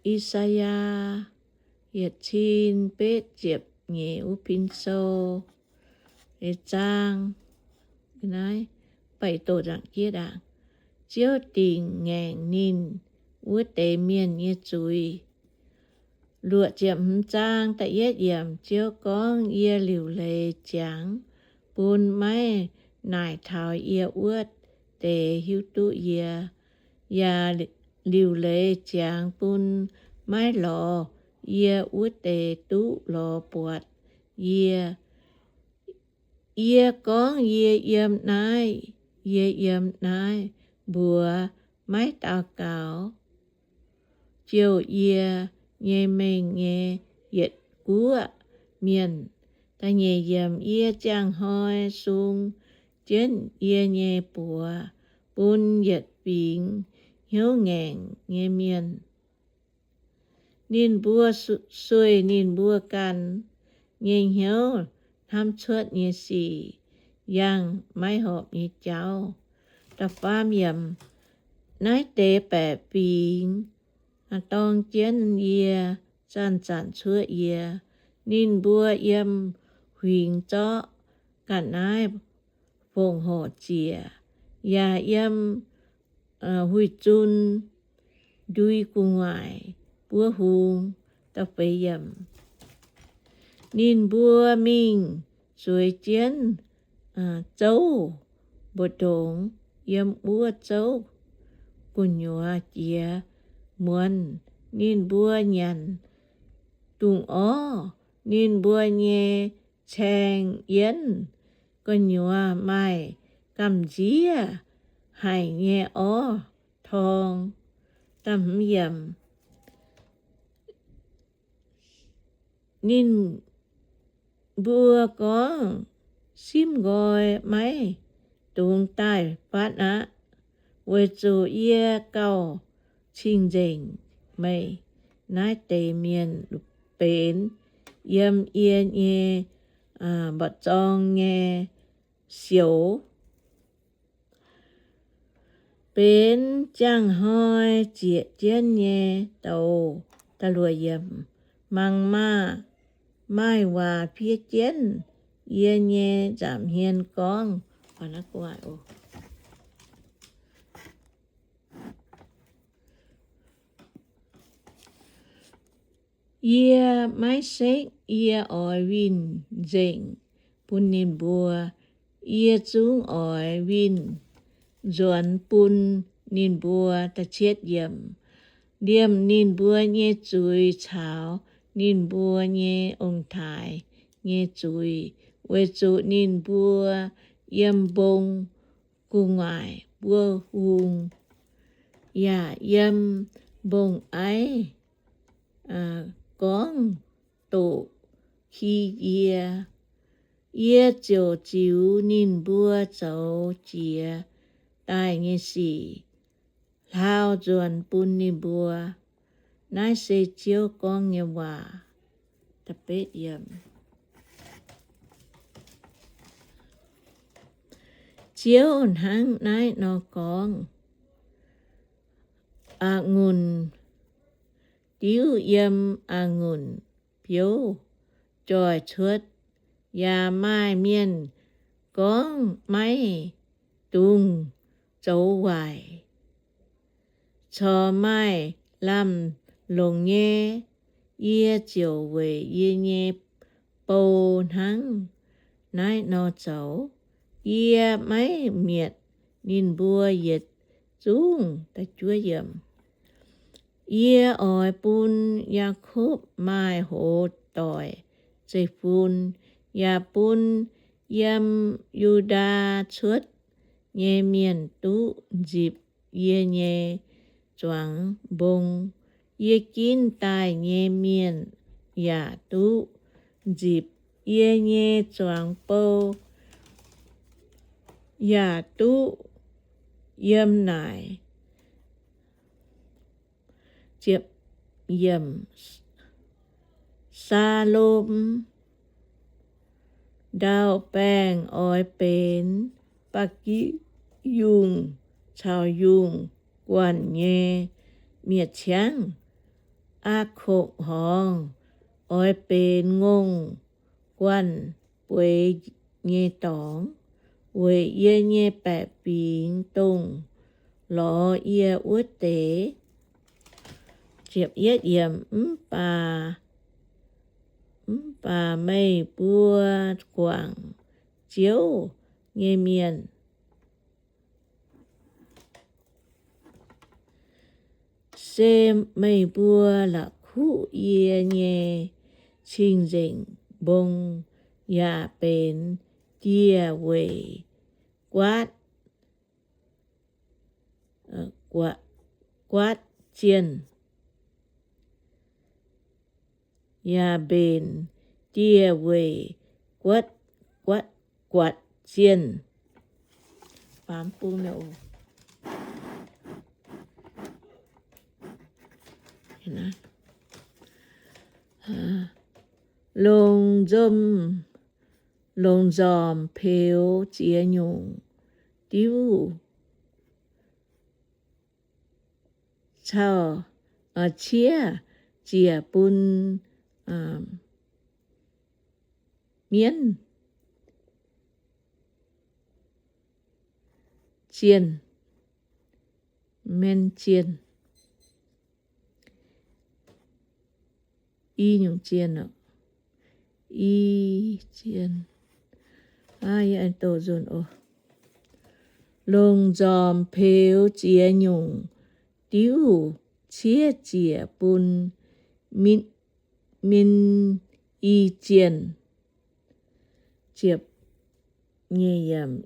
I^saa^yaa yietc cin betv ziepc nyeic wuov pin sou, zaang, Ziouv dingc ngaengc ninh wuov deix mienh nyei zuiz. Luoqc ziepc hmz zaang da'yietv yiemc, Ziouv gorngv, Yie liuc leiz ziangx bun maiv naaic taux yie wuov deix hiuv duqv yie, yaac liuc leiz ziangx bun maiv lorz yie wuov deix duqv lorz buatc yie. Yie gorngv, Yie yiem naaiv, yie yiem naaiv, mbuox maiv daux gaux jouh yie nyei mengh nyei yietc guoqv mienh. Da'nyeic yiemc, Yie ziangh hnoi sung jienv yie nyei buoz bun yietc fingx hnyouv ngaengc nyei mienh. Ninh mbuo su-, sueih ninh mbuo ganh nyei hnyouv hnamv cuotv nyei sic, yangh maiv horpc nyei jauv. Da'faam yiemc, Naaiv deix baeqc fingx dorng jienv yie, zanc-zanc cuotv yie. Ninh mbuo yiem huingx zorqv ga'naaiv fongc horc ziec, yaac yiem huih zun ndui gu'nguaaic buov hung. Ninh mbuo mingh zueiz jienv zouv mbu'ndongx, yiem wuov zouv gu'nyuoz jiex muonz. Ninh mbuo nyanc dungz orv. Ninh mbuo nyei caeng yienv gu'nyuoz maaih gamh nziev haic nyei orv-torng. Ninh mbuo gorngv, Simv nqoi maiv dungx daaih fatv aqv, weic zuqc yie gauh cing-nzengc meih. Naaiv deix mienh benx yiem yie nyei mba'zorng nyei sioux, benx jangx hnoi zieqc jienv nyei douz. Mangc maah! Maaih waac fiev jienv yie nyei nza'hmien gorngv, Yie maiv sekv. Yie oix winh nzengc bun ninh mbuo. Yie zungv oix winh nzuonx bun ninh mbuo. Liemh ninh mbuo nyei zuiz caux ninh mbuo nyei ong-taaix nyei zuiz, weic zuqc ninh mbuo yiem mbong gu'nguaaic buov hung, yaac yiem mbong-aiv gorngv doqc ki yie. Yie ziouc ziux ninh mbuo zoux jiex daaih nyei sic hlaau nzuonx bun ninh mbuo. Naaiv se Ziouv gorngv nyei waac. Ziouv hnangv naaiv nor gorngv, A'ngunc diuv yiem a'ngunc biouv joih cuotv, yaac maaih mienh gorngv maiv dungx zoux waaic, corc maaih lamh longc nyei. Yie ziouc weic yie nyei bou hnangv naaiv nor zoux. Yie maiv mietc ninh mbuo yietc zungv. Yie oix bun Yaakopv maaih hoz doic zeiv-fun, yaac bun yiem Yu^ndaa cuotv nyei mienh duqv nzipc yie nyei zuangx mbong. Yie ginv daaih nyei mienh yaac duqv nzipc yie nyei zuangx bou, yaac duqv yiem naaic. Saalom Ndau-baengh oix benx ba'gi yungh caux yungh guanh nyei mietc ciangv. aa kokc-horngz oix benx ngongh guanh bueix nyei dorngx, weic yie nyei baeqc fingx dongh lorz yie wuov deix. Mv baac, mv baac meih mbuo guangc Ziouv nyei mienh, se meih mbuo la'kuqv yie nyei cing-nzengc mbong yaac benx dieh weic guaatv, guaatv zienh, yaac mbenc dieh weic guaatv, guaatv zienh. Longc nzomh, longc nzormc peux ziex nyungc diuv cau, ciev ziec bun mienv zienh, mienv zienh. I nyungc zienh, i zienh, longc nzormc peux ziex nyungc diuv ciev ziec bun min, min i zienh.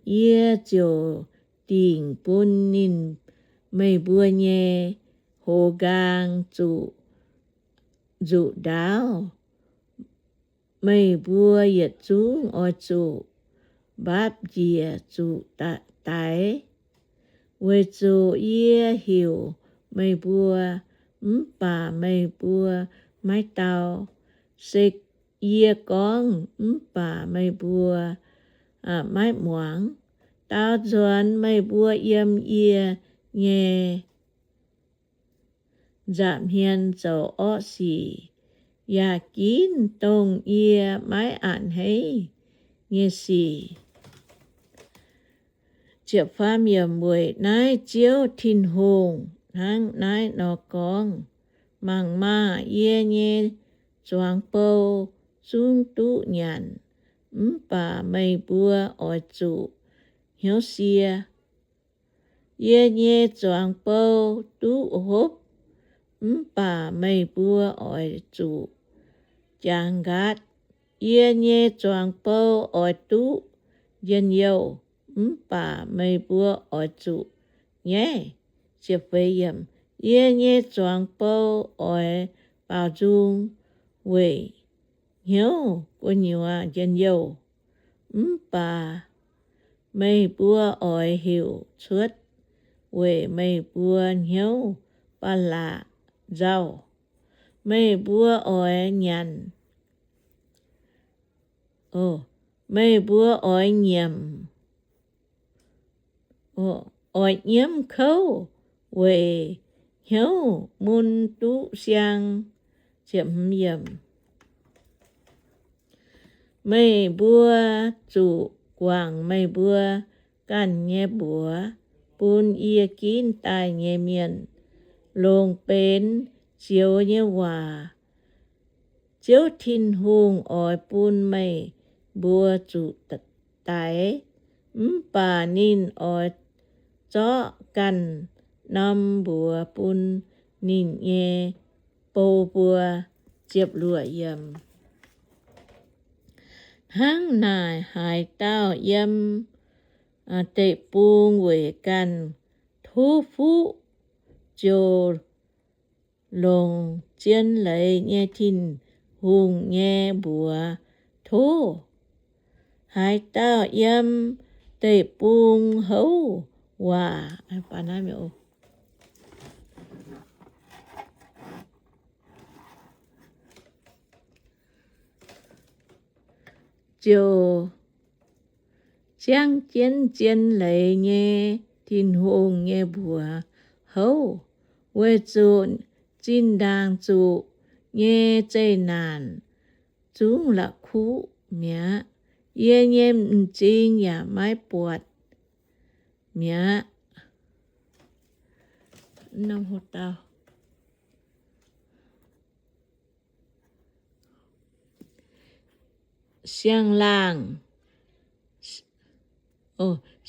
Yie ziouc dingc bun ninh, meih mbuo nyei hoz nqaang zuqc nzuqc ndaauv. Meih mbuo yietc zungv oix zuqc mbaapv njiec zuqc daix, weic zuqc yie heuc meih mbuo, mv baac meih mbuo maiv dau. Se yie gorngv, mv baac meih mbuo maiv muangx. Daaux nzuonx meih mbuo yiem yie nyei nza'hmien zoux orqv sic, yaac ginv dongh yie maiv a'hneiv nyei sic. Weic naaiv Ziouv Tin-Hungh hnangv naaiv nor gorngv, mangc maah! Yie nyei zuangx bou zungv duqv nyanc, mv baac meih mbuo oix zuqc hnyouv sie. Yie nyei zuangx bou duqv hopv, mv baac meih mbuo oix zuqc jangx nqaatv. Yie nyei zuangx bou oix duqv njien-youh, mv baac meih mbuo oix zuqc nyaiv. Yie nyei zuangx bou oix baaux nzung weic hnyouv gu'nyuoz njien-youh, mv baac meih mbuo oix heuc cuotv weic meih mbuo hnyouv ba'laqc nzauh. Meih mbuo oix nyanc, meih mbuo oix nyiemc, oix nyiemv kouv weic hnyouv mun duqv siang. Meih mbuo zuqc guangc meih mbuo ganh nyei mbuox bun yie ginv daaih nyei mienh, longc benx zioux nyei waac. Ziouv Tin-Hungh oix bun meih mbuo zuqc daix, mv baac ninh oix zorqv ganh norm mbuox bun ninh nyei bou mbuo. Hnangv naaic, haaix dauh yiem deic-bung weic ganh tov fuqv ziouc longc zien leiz nyei Tin-Hungh nyei mbuox tov. Haaix dauh yiem deic-bung houv waac ziouc ziangv jienv zien leiz nyei Tin-Hungh nyei mbuox houv, weic zuqc zinh ndaangc zuqc nyei zeqc naanc zungv la'kuqv mi'aqv. Yie nyei m'zing yaac maiv buatc mi'aqv. Siang-laangc,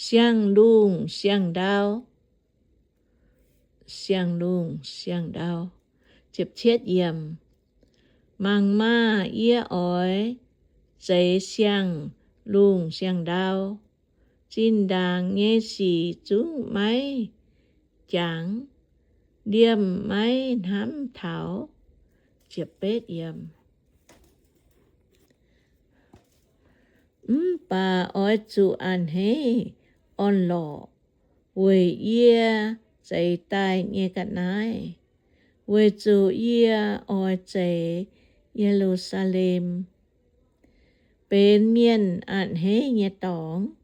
siang-lungh siang-ndau, siang-lungh siang-ndau. Mangc maah! Yie oix zeix siang-lungh siang-ndau. Zinh ndaangc nyei sic zungv maiv jangx, liemh maiv hnamv taux. Mv baac oix zuqc a'hneiv orn-lorqc weic yie zeix daaih nyei ga'naaiv, weic zuqc yie oix zeix Ye^lu^saa^lem benx mienh a'hneiv nyei dorngx.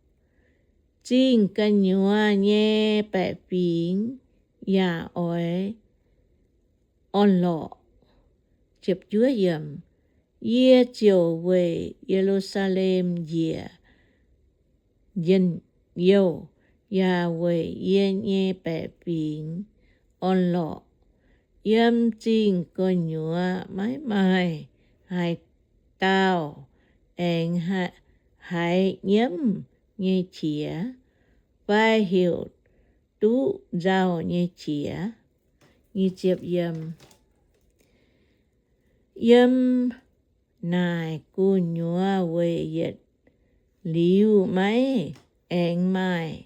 Zingh gu'nyuoz nyei baeqc fingx yaac oix orn-lorqc. Yie ziouc weic Ye^lu^saa^lem njiec njien-youh, yaac weic yie nyei baeqc fingx orn-lorqc. Yiem zingh gu'nyuoz maiv maaih haaix dauh aengx haiz nyiemv nyei qiex fai heuc duqv nzauh nyei qiex. Yiem naaic gu'nyuoz weic yietc liuz maiv aengx maaih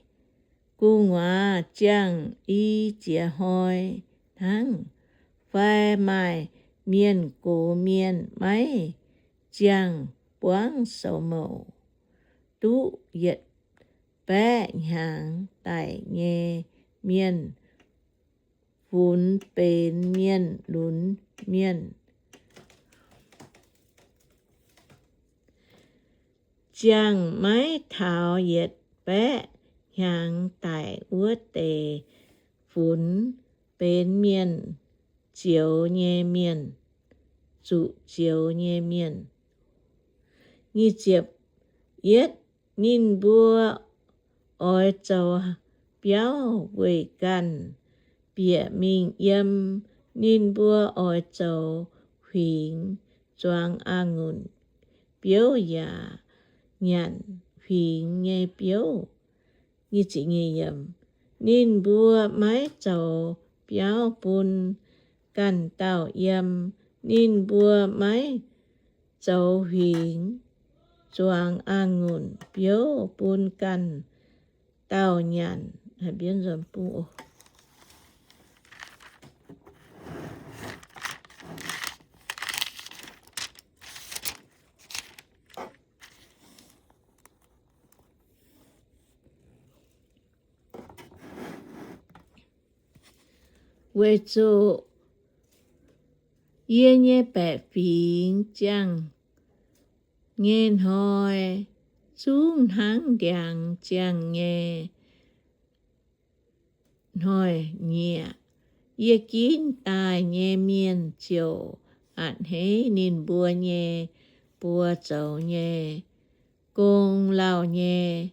gu'nguaaz ziangh i ziex hnoi hnangv, fai maaih mienh gox mienh maiv ziangh buangv soux mouc duqv yietc baeqv hnyangx daic nyei mienh funx benx mienh lunx mienh. Ziangh maiv taux yietc baeqv hnyangx daic wuov deix funx benx mienh zioux nyei mienh, zuqc zioux nyei mienh. Yietv, ninh mbuo oix zoux biauv weic ganh bieqc mingh yiem. Ninh mbuo oix zoux huingx zuangx a'ngunc biouv yaac nyanc huingx nyei biouv. Ninh mbuo maiv zoux biauv bun ganh dauh yiem. Ninh mbuo maiv zoux huingx zuangx a'ngunc biouv bun ganh dauh nyanc. Weic zuqc yie nyei baeqc fingx ziangh nyei hnoi zungv hnangv ndiangx ziangh nyei hnoi-nyieqc. Yie ginv daaih nyei mienh ziouc a'hneiv ninh mbuo nyei buo zoux nyei gong lauh nyei.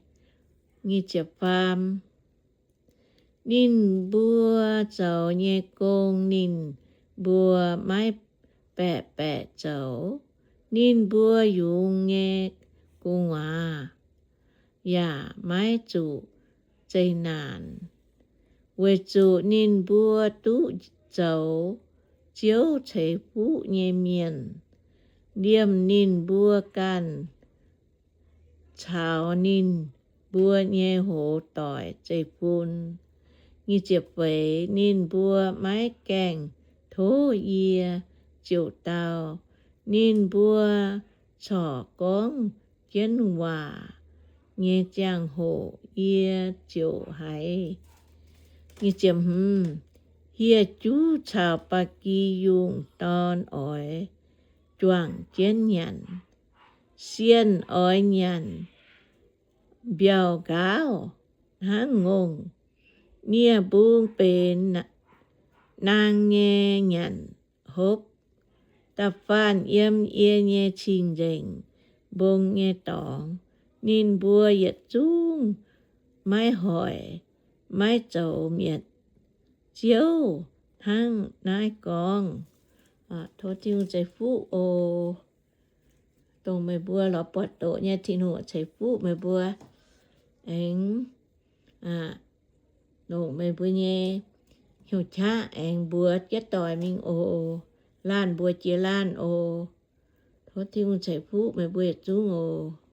Ninh mbuo zoux nyei gong ninh mbuo maiv baeqc baeqc zoux. Ninh mbuo yungz nyei gu'nguaaz yaac maiv zuqc zeqc naanc, weic zuqc ninh mbuo duqv zoux Ziouv ceix fuqv nyei mienh. Liemh ninh mbuo ganh caux ninh mbuo nyei hoz doic zeiv-fun. Ninh mbuo maiv gaengh tov yie ziouc dau. Ninh mbuo corc gorngv jienv waac nyei ziangh hoc yie ziouc haiz. Hieh juv caux ba'gi yungh dorn oix juangc jienv nyanc. Sienh oix nyanc mbiauh nqaauv hnangv ngongh. Nie-mbung benx naang nyei nyanc hopv, da'faanh yiem yie nyei cing-nzengc mbong nyei dorngx, ninh mbuo yietc zungv maiv hoic, maiv zoux mietc Ziouv hnangv naaiv gorngv. Tov Tin-Hungh ceix fuqv oc. Dongh meih mbuo lorz buatc doqc nyei, Tin-Hungh ceix fuqv meih mbuo, aengx longc meih mbuo nyei hnyouv-qaqv aengx mbuox jienv doic mingh oc. Laanh mbuox jiex laanh oc. Tov Tin-Hungh ceix fuqv meih mbuo yietc zungv oc.